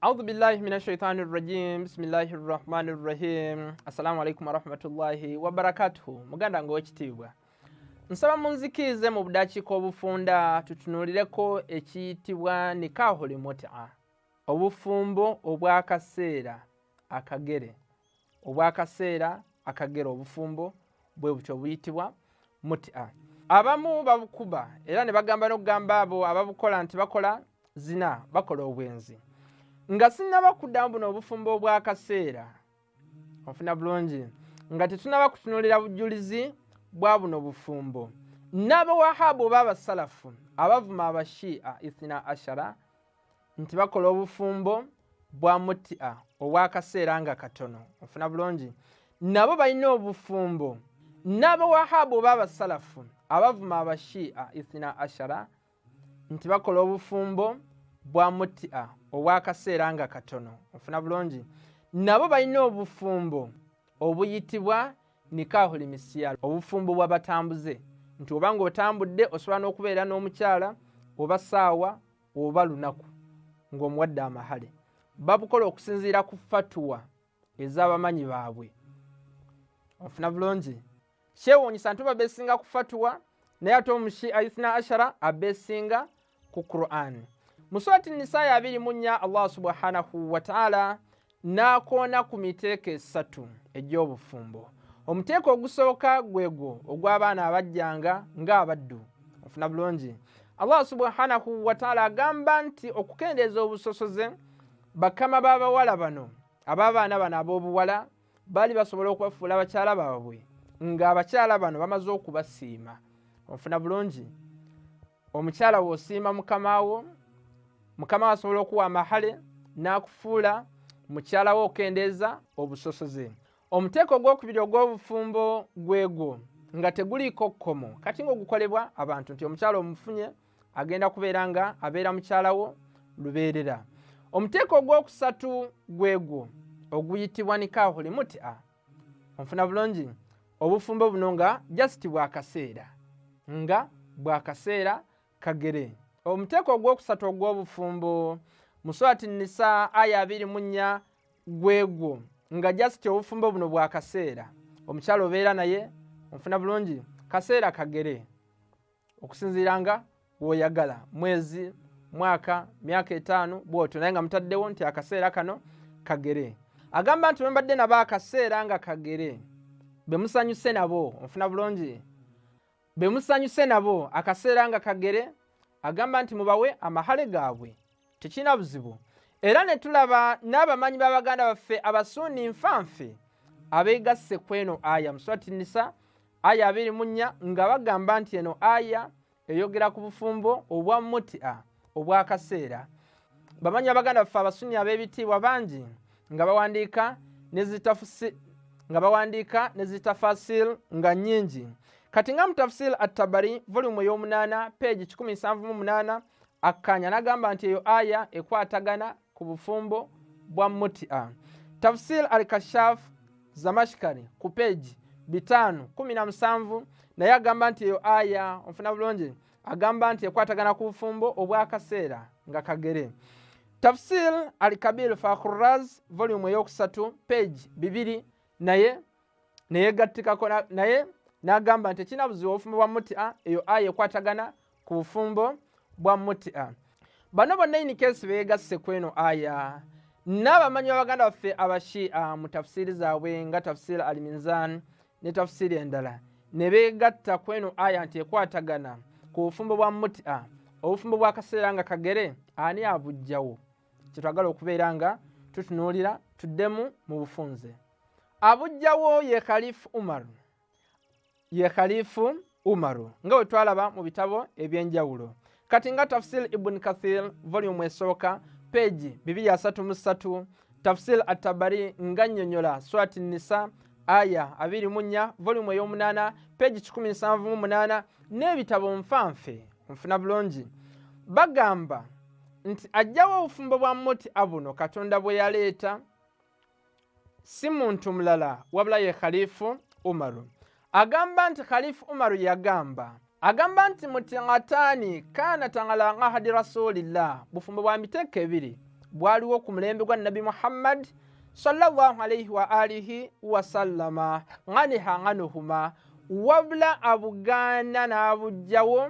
Audhu billahi min ashaitani rajim. Bismillahi rrahmani rrahim. Assalamu alaikum warahmatullahi wabarakatuhu. Muganda nga owekitiibwa, nsaba munzikiize mu budakiika obufunda tutunuulireko ekiyitibwa nikahuli muta, obufumbo obw'akaseera akagere, obw'akaseera akagere. Obufumbo bwe butyo buyitibwa muta. Abamu babukuba era ne bagamba n'okugamba abo ababukola nti bakola zina, bakola obwenzi. Nga sinnaba kuddamu buno obufumbo obw'akaseera, onfuna bulungi, nga tetunaba kutunuulira bujulizi bwa buno bufumbo, n'abawahabu oba abasalafu abavuma abashiia ithina ashara nti bakola obufumbo bwa mutia obw'akaseera nga katono, onfuna bulungi, nabo balina obufumbo. N'abawahabu oba abasalafu abavuma abashiia ithina ashara nti bakola obufumbo bwa mutia obw'akaseera nga katono, onfuna bulungi, nabo balina obufumbo obuyitibwa nikahuli misiyal, obufumbo bw'abatambuze, nti oba ng'otambudde osobola n'okubeera n'omukyala oba saawa oba lunaku ng'omuwadde amahale. Babukola okusinziira ku fatuwa ez'abamanyi baabwe, onfuna bulungi. Kyewuunyisa nti babesinga ku fatuwa, naye ate omushia ithna ashara abesinga ku Quran. Mu surati Nisaaya 24, Allah subhanahu wataala n'akoona ku miteeko esatu egy'obufumbo. Omuteeko ogusooka gwegwo ogw'abaana abajjanga ng'abaddu, ofuna bulungi. Allah subhanahu wataala agamba nti okukendeeza obusosoze, bakama b'abawala bano, ab'abaana bano ab'obuwala, baali basobola okubafuula abakyala baabwe ng'abakyala bano bamaze okubasiima, onfuna bulungi. Omukyala w'osiima mukama wo, mukama wo asobola okuwa amahale n'akufuula mukyala wo, okendeeza obusosoze. Omuteeko ogwokubiri ogw'obufumbo gwegwo nga teguliiko kkomo, kati ng'ogukolebwa abantu nti omukyala omufunye agenda kubeera nga abeera mukyala wo lubeerera. Omuteeko ogwokusatu gwegwo oguyitibwa nikahuli mutia, onfuna bulungi, obufumbo buno nga just bwakaseera, nga bwakaseera kagere. Omuteeko ogwokusatu ogw'obufumbo mu surati Nisa aya 24 gwegwo nga just obufumbo buno bwakaseera, omukyala obeera naye, onfuna bulungi, kaseera kagere okusinziira nga woyagala, mwezi, mwaka, myaka 5 bwotyo, naye nga mutaddewo nti akaseera kano kagere. Agamba nti bwembadde nabo akaseera nga kagere, bemusanyuse nabo, onfuna bulungi, bemusanyuse nabo akaseera nga kagere, agamba nti mubawe amahale gaabwe, tekirina buzibu. Era ne tulaba n'abamanyi b'abaganda baffe abasuuni nfanfe abeegasse ku eno aya mu surati Nisa aya 24, nga bagamba nti eno aya eyogera ku bufumbo obwa mutia obw'akaseera. Bamanyi abaganda baffe abasuni ab'ebitiibwa bangi nga bawandiika nga bawandiika ne zitafasil nga nnyingi. Kati nga mu Tafsil Attabari volumu ey'omunaana peegi 178 akkaanya n'agamba nti eyo aya ekwatagana ku bufumbo bwa mutia. Tafsil Al Kashaf Zamashikari ku peegi 517 naye agamba nti eyo aya, onfuna bulungi, agamba nti ekwatagana ku bufumbo obw'akaseera nga kagere. Tafsil Al Kabir Fakhurraz volumu eyokusatu peegi 2 naye neyegattikako, naye n'agamba nti ekirina buzibu obufumbo bwa mutia, eyo aya ekwatagana ku bufumbo bwa mutia. Bano bonna in case beegasse ku eno aya, n'abamanyi b'abaganda baffe abashia mu tafsiiri zaabwe nga Tafsiri Al Minzan ne tafsiiri endala ne beegatta ku eno aya nti ekwatagana ku bufumbo bwa mutia, obufumbo bw'akaseera nga kagere. Ani abujjawo? Kyetwagala okubeera nga tutunuulira tuddemu mu bufunze. Abujjawo ye Khalifu Umaru, ye Khalifu Umaru nga bwe twalaba mu bitabo ebyenjawulo. Kati nga Tafsil Ibn Kathir volume esooka peegi 233, Tafsil Atabari nga nnyonnyola Swati Nisa aya 24 volume ey'omunaana peegi 178 n'ebitabo nfanfe, nfuna bulungi, bagamba nti ajjawo obufumbo bwa muti abuno Katonda bwe yaleeta si muntu mulala wabula ye Khalifu Umaru. Agamba nti Khalifu Umaru yagamba, agamba nti mutiataani kanat ala ahadi rasulillah, bufumbo bwa miteeko ebiri. Bwaliwo ku mulembe gwa Nabbi Muhammad sallallahu alaihi wa alihi wasallama, ganiha nganuhuma, wabula abugaana n'abugjawo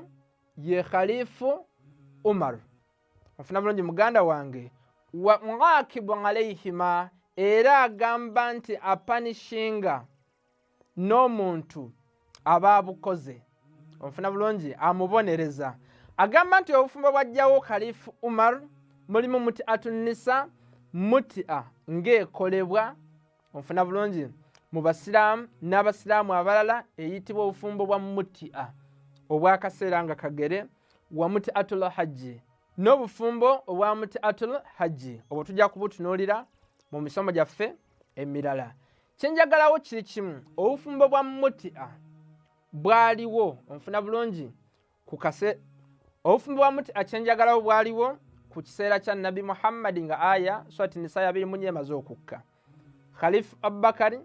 ye Khalifu Umar. Onfuna bulungi muganda wange? Wa mwakibu alaihima, era agamba nti apanishinga n'omuntu aba abukoze. Onfuna bulungi? Amubonereza. Agamba nti obufumbo bwajjawo Khalifu Umar mulimu muti atunnisa, mutia ng'ekolebwa, onfuna bulungi, mu basiraamu n'abasiraamu abalala, eyitibwa obufumbo bwa mutia obwakaseera nga kagere, wa muti atul hajji, n'obufumbo obwa muti atul hajji obwo tujja kubutunuulira mu misomo gyaffe emirala. Kyenjagalawo kiri kimu, obufumbo bwa mutia bwaliwo, onfuna bulungi, ku kase obufumbo bwa mutia kyenjagalawo bwaliwo ku kiseera kya Nabbi Muhammadi nga aya Swati Nisaya 24 emaze okukka. Khalifu Abubakari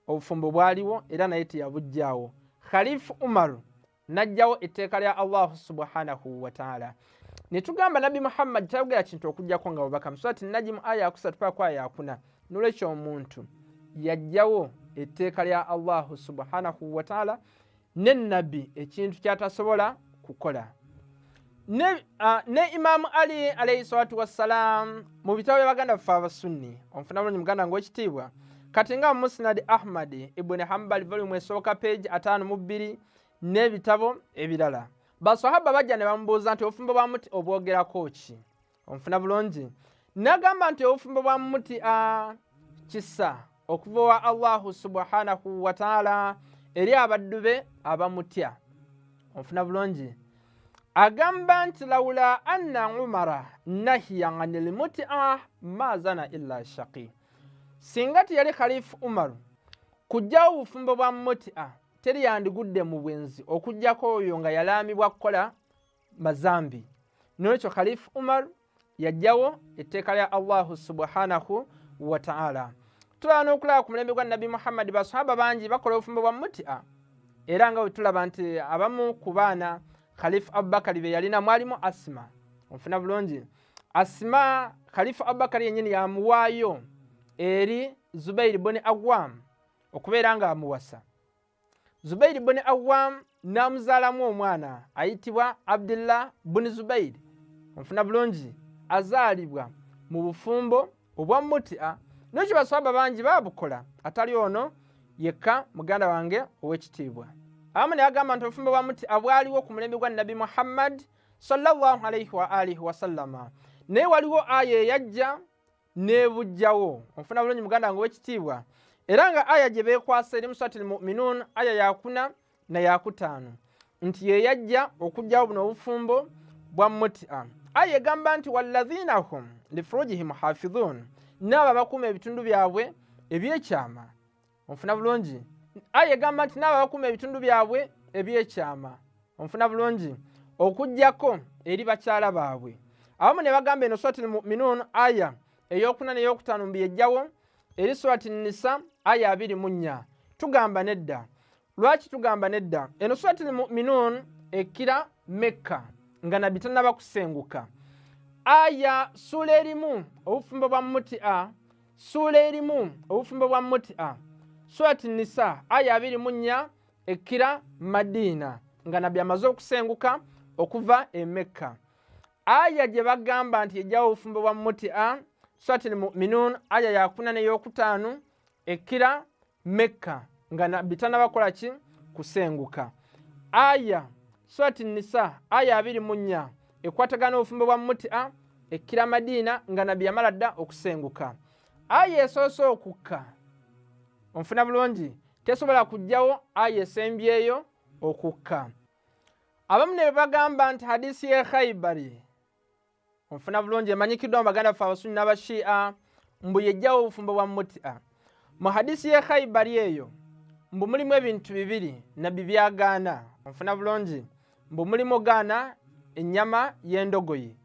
obufumbo bwaliwo era naye teyabuggyaawo. Khalifu Umaru n'ajjawo etteeka lya Allahu subhanahu wataala. Ne tugamba Nabbi Muhammadi tayogera kintu okugyako nga bubaka. Musurati Najimu aya yakusatu paka ku aya yakuna. Nolwekyo omuntu yajjawo etteeka lya Allahu subhanahu wataala ne Nabbi ekintu kyatasobola kukola. Ne Imaamu Ali alaihi salatu wassalam mu bitabo by'abaganda baffe abasunni, onfuna bulungi muganda nga owekitiibwa, kati nga Musnad Ahmad Ibuni Hambali volume esooka page 52 n'ebitabo ebirala, basahaba bajja ne bamubuuza nti obufumbo bwa muti obwogerako ki? Onfuna bulungi? Nagamba nti obufumbo bwa muti a kisa okuva wa Allahu subhanahu wataala eri abaddu be abamutya. Onfuna bulungi? Agamba nti laula anna Umara nahiya anil mutia ma zana illa shaqi, singa teyali Khalifu Umaru kujjawo obufumbo bwa mutia, teri yandigudde mu bwenzi okugjako oyo nga yalaamibwa kukola mazambi. Nolwekyo Khalifu Umar yajjawo etteeka lya Allahu subhanahu wataala. Tulaba n'okulaba ku mulembe gwa Nabbi Muhammadi basahaba bangi bakola obufumbo bwa mutia, era nga bwe tulaba nti abamu ku baana Khalifu Abubakari be yalina mwalimu Asima. Onfuna bulungi? Asima Khalifu Abubakari yennyini yamuwaayo eri Zubairi buni Awam okubeera nga amuwasa. Zubairi buni Awam n'amuzaalamu omwana ayitibwa Abdullah buni Zubairi. Onfuna bulungi? Azaalibwa mu bufumbo obwa mutia. Nekyo baswaba bangi babukola atali ono yekka muganda wange ow'ekitiibwa. Abamu ne bagamba nti obufumbo bwa mutia bwaliwo ku mulembe gwa Nabbi Muhammad sallallahu alaihi wa alihi wasallama, naye waliwo aya eyajja n'ebujjawo. Onfuna bulungi muganda wange ow'ekitiibwa? Era nga aya gye beekwasa eri Musuratil Muminun aya yakuna na yakutaano, nti yeyajja okujjawo buno obufumbo bwa mutia. Aya egamba nti walladhina hum lifurujihim hafidhun, n'abo abakuuma ebitundu byabwe ebyekyama. Onfuna bulungi? Aya egamba nti n'abo abakuuma ebitundu byabwe ebyekyama, onfuna bulungi, okugjako eri bakyala baabwe. Abamu ne bagamba eno Surati Muminun aya eyokuna n'eyokutaano mbu yejjawo eri Surati Nisa aya 24. Tugamba nedda. Lwaki tugamba nedda? Eno Surati Muminun ekkira Mekka nga Nabbi tannaba kusenguka. Aya suula erimu obufumbo bwa mutia, suula erimu obufumbo bwa mutia, Surati Nisa aya 24 ekkira Madiina nga Nabbi amaze okusenguka okuva e Mekka. Aya gye bagamba nti ejjawo obufumbo bwa mutia, Surati Muminun aya yakuna n'eyokutaano ekkira Mekka nga Nabbi tannaba kukola ki? Kusenguka. Aya Surati Nisa aya 24 ekwatagana n'obufumbo bwa mutia ekkira Madiina nga Nabbi yamala dda okusenguka. Aya esoose okukka, onfuna bulungi, tesobola kujjawo aya esembyeyo okukka. Abamu ne bagamba nti hadisi y'e Khaibari, onfuna bulungi, emanyikiddwa mu baganda baffe abasunni n'abashia, mbu yejjawo obufumbo bwa mutia. Mu hadisi y'e Khaibari eyo mbu mulimu ebintu bibiri Nabbi byagaana, onfuna bulungi, mbu mulimu gaana ennyama y'endogoyi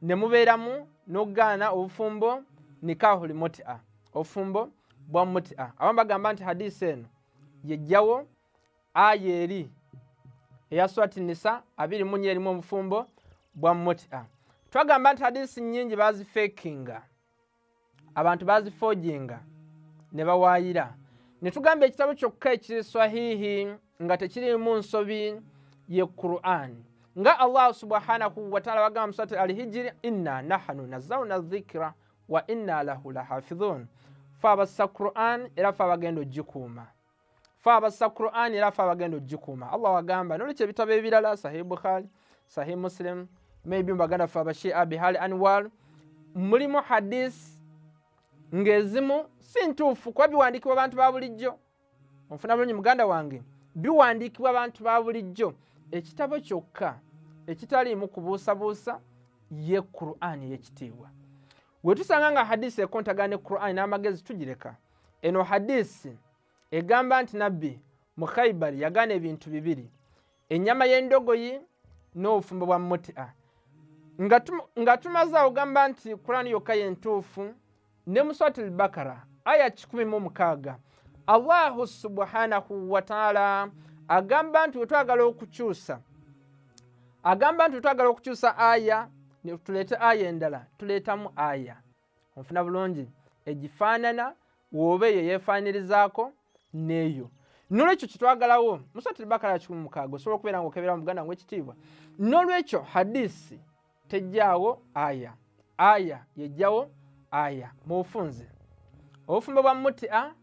ne mubeeramu n'okugaana obufumbo nikahuli mutia, obufumbo bwa mutia. Abamu bagamba nti hadisi eno yejjawo aya eri eya Surati Nisa 24 erimu obufumbo bwa mutia. Twagamba nti hadisi nnyingi bazifeekinga, abantu bazifojinga ne bawaayira, ne tugamba ekitabo kyokka ekiri swahihi nga tekiriimu nsobi ye Quran, nga Allahu subhanahu wataala wagamba mu surati Alhijiri, inna nahanu nazawna dhikra wa inna lahu lahafidhun. Fe abassa Quran era fe abagenda ogikuuma. Fe abassa Quran era fe abagenda ogikuuma, Allah wagamba. Nolwekyo ebitabo ebirala, Sahih Bukhari, Sahih Muslim, maybe mubaganda ffe Abashia, Bihali Anwar, mulimu hadis ng'ezimu si ntuufu kuba biwandiikibwa bantu ba bulijjo. Onfuna bulungi muganda wange? Biwandiikibwa bantu ba bulijjo. Ekitabo kyokka ekitaliimu kubuusabuusa ye Qur'ani ey'ekitiibwa. We tusanga nga hadisi ekontagana ne Qur'ani n'amagezi, tugireka. Eno hadisi egamba nti nabbi mu Khaibari yagaana ebintu bibiri, ennyama y'endogoyi n'obufumbo bwa mutia. Nga tumaze awo gamba nti Qur'ani yokka yentuufu. Ne mu Surati Al-Bakara aya 106, Allahu subhanahu wataala agamba nti wetwagala okukyusa, agamba nti wetwagala okukyusa aya tuleete aya endala, tuleetamu aya, onfuna bulungi, egifaanana woba eyo yeefaanirizaako n'eyo. Nolwekyo kyetwagalawo mu Surati Al-Bakara 106, osobola okubeera nga okebera muganda wange ekitiibwa. Nolwekyo hadisi tejjaawo aya, aya yejjawo aya. Mu bufunze, obufumbo bwa mutia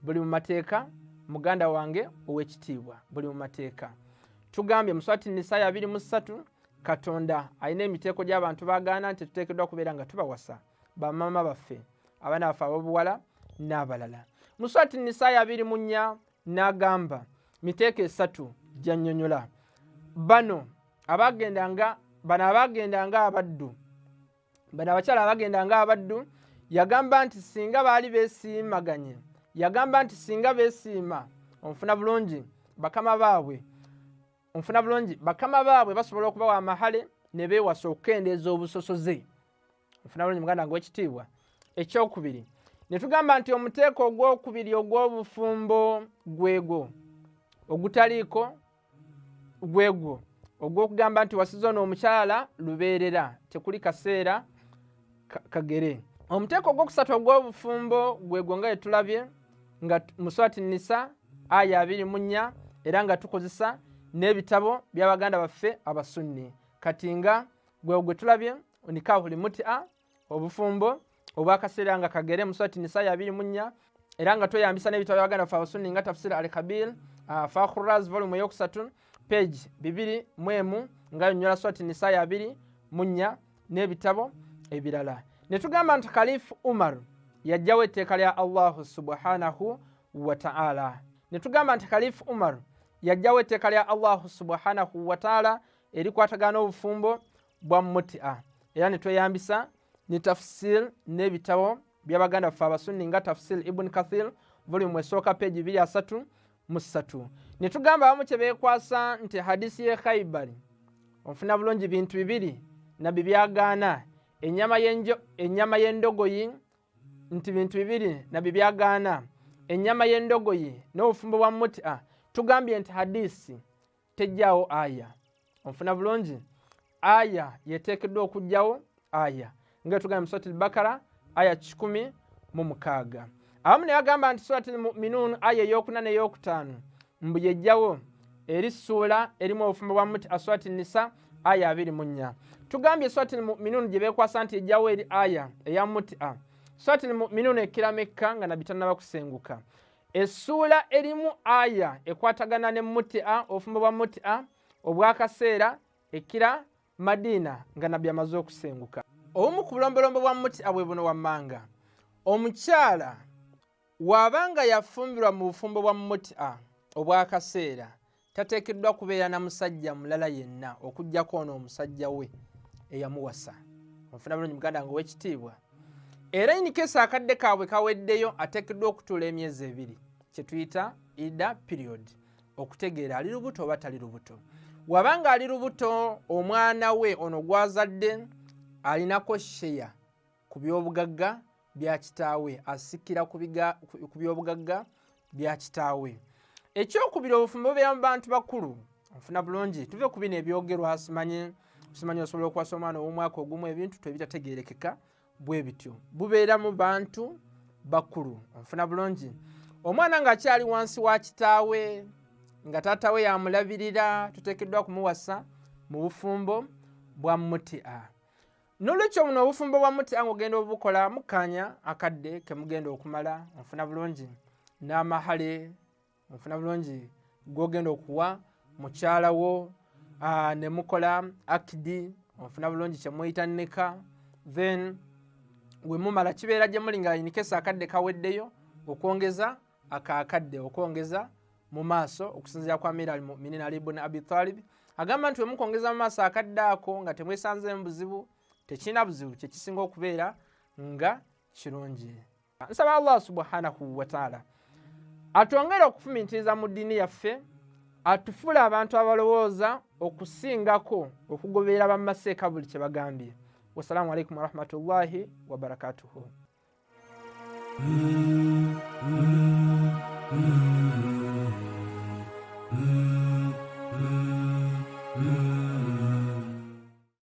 buli mu mateeka, muganda wange ow'ekitiibwa, buli mu mateeka. Tugambye mu Surati Nisaya 23, Katonda alina emiteeko gy'abantu bagaana nti tuteekeddwa kubeera nga tubawasa bamama baffe, abaana baffe ab'obuwala n'abalala. Mu Surati Nisaya 24 n'agamba miteeko esatu gyannyonnyola bano abagendanga, bano abagenda nga abaddu, bano abakyala abagenda nga abaddu. Yagamba nti singa baali beesiimaganye, yagamba nti singa beesiima, onfuna bulungi, bakama baabwe, onfuna bulungi, bakama baabwe basobola okubawa amahale ne beewasa okukendeeza obusosoze. Onfuna bulungi muganda wange w'ekitiibwa? Ekyokubiri ne tugamba nti omuteeko ogwokubiri ogw'obufumbo gwegwo ogutaliiko, gwegwo ogw'okugamba nti wasiza ono omukyala lubeerera, tekuli kaseera kagere. Omuteeko ogwokusatu ogw'obufumbo gwegwo nga yetulabye nga mu Surati Nisa aya 24, era nga tukozesa n'ebitabo by'abaganda baffe Abasunni. Kati nga gwegwo gwe tulabye, nikahu limutia, obufumbo obwakaseera nga kagere, mu Surati Nisa ya 24, era nga tweyambisa n'ebitabo by'abaganda baffe Abasunni nga Tafsir Al Kabir, Fakhruraz, volume eyokusatu, page 21, nga yonnyola Surati Nisa ya 24 n'ebitabo ebirala. Ne tugamba nti Khalifu Umar yajjawo etteeka lya Allahu subhanahu wataala. Ne tugamba nti Khalifu Umar yajjawo etteeka lya Allahu subhanahu wataala erikwatagana n'obufumbo bwa mutia, era ne tweyambisa ne tafsir n'ebitabo by'abaganda baffe Abasunni nga Tafsir Ibn Kathir, volume esooka, page 233. Ne tugamba abamu kye beekwasa nti hadisi y'e Khaibari, onfuna bulungi, bintu bibiri nabbi byagaana, ennyama y'endogoyi, nti bintu bibiri nabbi byagaana, ennyama y'endogoyi n'obufumbo bwa mutia. Tugambye nti hadisi tejjaawo aya, onfuna bulungi, aya yeteekeddwa okugjawo aya, nga tugambye mu Surati Bakara aya 106. Abamu ne bagamba nti Surati Muminun aya eyokuna n'eyokutaano mbu yejjawo eri ssuula erimu obufumbo bwa muti, Surati Nisa aya 24. Tugambye Surati Muminun gye beekwasa nti ejjawo eri aya eya mutia, Surati Muminun ekkira Mekka nga nabbi tannaba kusenguka. Essuula erimu aya ekwatagana ne mutia, obufumbo bwa mutia obwakaseera, ekkira Madiina nga nabbi amaze okusenguka. Obumu ku bulombolombo bwa mutia bwe buno wammanga: omukyala waabanga yafumbirwa mu bufumbo bwa mutia obwakaseera, tateekeddwa kubeera na musajja mulala yenna okuggyako ono omusajja we eyamuwasa. Onfuna bulungi muganda nga owekitiibwa? Era in case akadde kaabwe kaweddeyo, ateekeddwa okutuula emyezi 2, kye tuyita ida period, okutegeera ali lubuto oba tali lubuto. Wabanga ali lubuto, omwana we ono gwazadde alinako share ku byobugagga bya kitaawe, asikira ku byobugagga bya kitaawe. Ekyokubiri, obufumbo bubeera mu bantu bakulu. Nfuna bulungi? Tuve ku bino ebyogerwa, simanyi Simanyi osobola okuwasa omwana ow'omwaka ogumu, ebintu tebitategerekeka bwe bityo, bubeera mu bantu bakulu. Onfuna bulungi? Omwana ng'akyali wansi wa kitaawe, nga taata we yamulabirira, tuteekeddwa kumuwasa mu bufumbo bwa mutia. Nolwekyo buno obufumbo bwa mutia ng'ogenda obukola, mukkaanya akadde kemugenda okumala, onfuna bulungi, n'amahale, onfuna bulungi, gwogenda okuwa mukyala wo, ne mukola akidi, onfuna bulungi, kyemuyita neka. Then wemumala kibeera gye muli nga inikesa akadde kaweddeyo, okwongeza akakadde, okwongeza mu maaso, okusinziira ku Amir al Muminin Ali ibn Abi Talib agamba nti wemukwongeza mu maaso akadde ako nga temwesanzeemu buzibu, tekirina buzibu, kyekisinga okubeera nga kirungi. Nsaba Allah subhanahu wataala atwongere okufumintiriza mu ddiini yaffe, atufuule abantu abalowooza okusingako okugoberera bamaseeka buli kye bagambye. Wassalamu alaikum warahmatullahi wabarakatuhu.